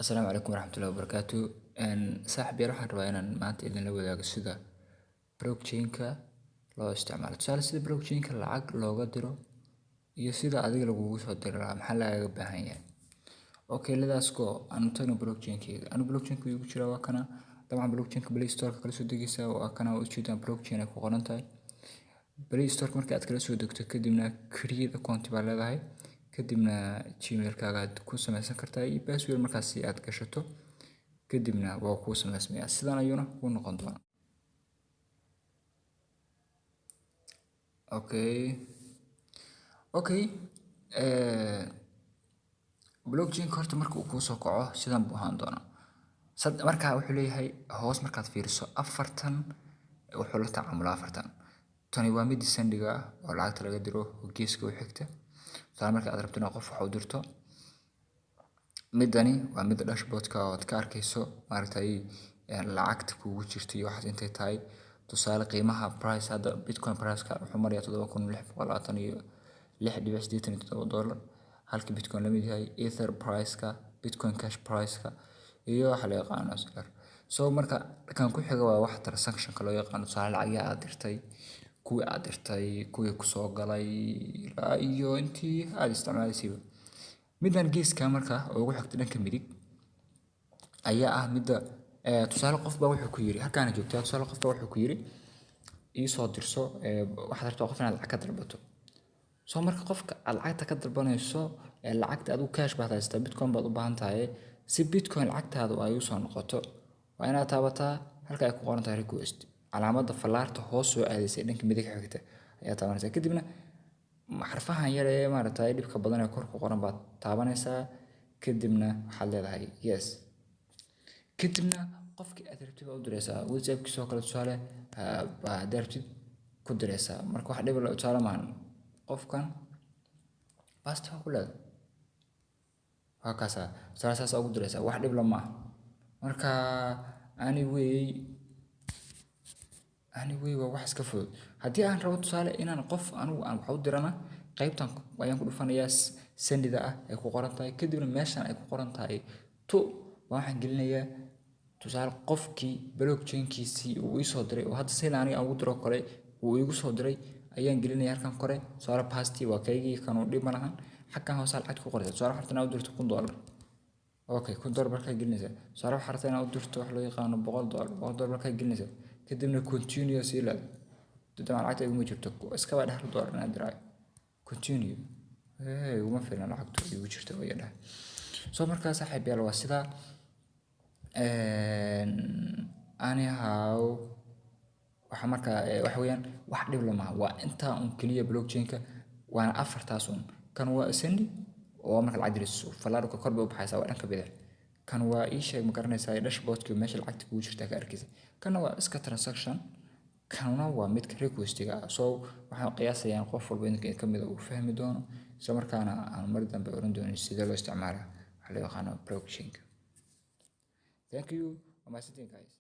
Asalaamu calaykum waraxmatullaahi wabarakaatu. Saaxiib yaal, waxaan rabaa inaan maanta idinla wadaago sida blockchain-ka loo isticmaalo. Tusaale, sida blockchain-ka lacag looga diro iyo sida adiga lagugu soo diri lahaa, maxaa lagaaga baahan yahay. Okay, let us go. Aanu tagno blockchain-kayga. Anu blockchain-ka igu jira waa kana. Dabcan blockchain-ka Play Store-ka kala soo degaysaa, waa kana, ujeedaan, blockchain ay ku qoran tahay. Play Store-ka marka aad kala soo degto, kadibna create account baa leedahay. Kadibna Gmail-kaaga aad ku samaysan kartaa iyo password markaasi aad gashato. Kadibna waa kuu samaysmayaa. Sidan ayuuna kuu noqon doonaa. Okay. Blockchain-ka horta marka uu kuu soo kaco sidan buu ahaan doonaa. Marka wuxuu leeyahay hoos markaad fiiriso afartan, wuxuu la tacaamulaa afartan. Tani waa mid send-iga ah oo lacagta laga diro oo geeska u xigta. Tusaale, marka aad rabto inaad qof wax u dirto. Midani waa midda dashboard-ka oo aad ka arkayso maaragtay lacagta kugu jirto iyo waxaas intay tahay. Tusaale, qiimaha price hadda Bitcoin price-ka wuxuu marayaa $7,626.87 halka Bitcoin la mid yahay. Ether price-ka, Bitcoin Cash price-ka iyo waxa loo yaqaano Solar. So marka kan ku xiga waa wax transaction-ka loo yaqaano. Tusaale, lacagihii aad dirtay, kuwii aad dirtay, kuwii ku soo galay ilaa iyo intii aad isticmaalaysayba. Middan geeska marka ugu xigta dhanka midig ayaa ah midda tusaale qof baa wuxuu ku yiri halkaan joogtaa, tusaale qof baa wuxuu ku yiri ii soo dirso, waxaad rabtaa qof inaad lacag ka dalbato. So marka qofka aad lacagta ka dalbanayso, lacagta adigu cash baad haysataa, Bitcoin baad u baahan tahay. Si Bitcoin lacagtaadu ay u soo noqoto, waa inaad taabataa halka ay ku qoran tahay request. Calaamadda fallaarta hoos soo aadaysa ee dhanka midig xigta ayaa taabanaysaa. Kadibna xarfahan yar ee maaragtay dhibka badan ee kor ku qoran baad taabanaysaa. Kadibna waxaad leedahay yes. Kadibna qofkii aad rabtid baad u diraysaa WhatsAppkiisa oo kale, tusaale, baa haddaad rabtid ku diraysaa. Marka wax dhib tusaale maahan, qofkan paste waa ku leedahay, waa kaasaa, tusaale saas ugu diraysaa, wax dhib la maaha. Marka anyway waa wax iska fudud. Haddii aan rabo, tusaale, inaan qof anigu aan wax u dirana, qaybtan ayaan ku dhufanayaa send-ida ah ay ku qoran tahay. Kadibna meeshan ay ku qoran tahay to baa waxaan gelinayaa, tusaale, qofkii blockchain-kiisii uu ii soo diray oo hadda sida aniga aan ugu diro kale uu iigu soo diray ayaan gelinayaa halkan kore. Tusaale, paste waa kaygii, kanuu dhib ma lahan. Xaggan hoose lacagta ku qoraysaa. Tusaale, waxaad rabtaa inaad u dirto $1,000. Okay, $1,000 markaa gelinaysaa. Tusaale, waxaad rabtaa inaad u dirto wax loo yaqaano $100, $100 markaa gelinaysaa. Kadibna continue sii leedahay. Dabcan lacagta iguma jirto, iskaba dheh $1 inaad diraayo. Continue. Hey, iguma filna lacagtu igu jirto way dhahay. So markaa saaxiib yaal, waa sidaa. Anyhow, waxa markaa waxa weeyaan wax dhib lama waa intaa un keliya blockchain-ka, waana afartaas un. Kan waa send oo marka lacag dirayso fallaadhka kor bay u baxaysaa, waa dhanka bidix. Kan waa ii sheeg, ma garanaysaa, dashboard-kii meesha lacagta kugu jirta ka arkaysa. Kanna waa iska transaction. Kanna waa midka request-iga ah. So waxaan qiyaasayaa in qof walba idinka ka mid ah uu fahmi doono, isla markaana aan mar dambe oran doonin sidee loo isticmaalaa waxa loo yaqaano blockchain-ka. Thank you. Waa mahadsantihiin, guys.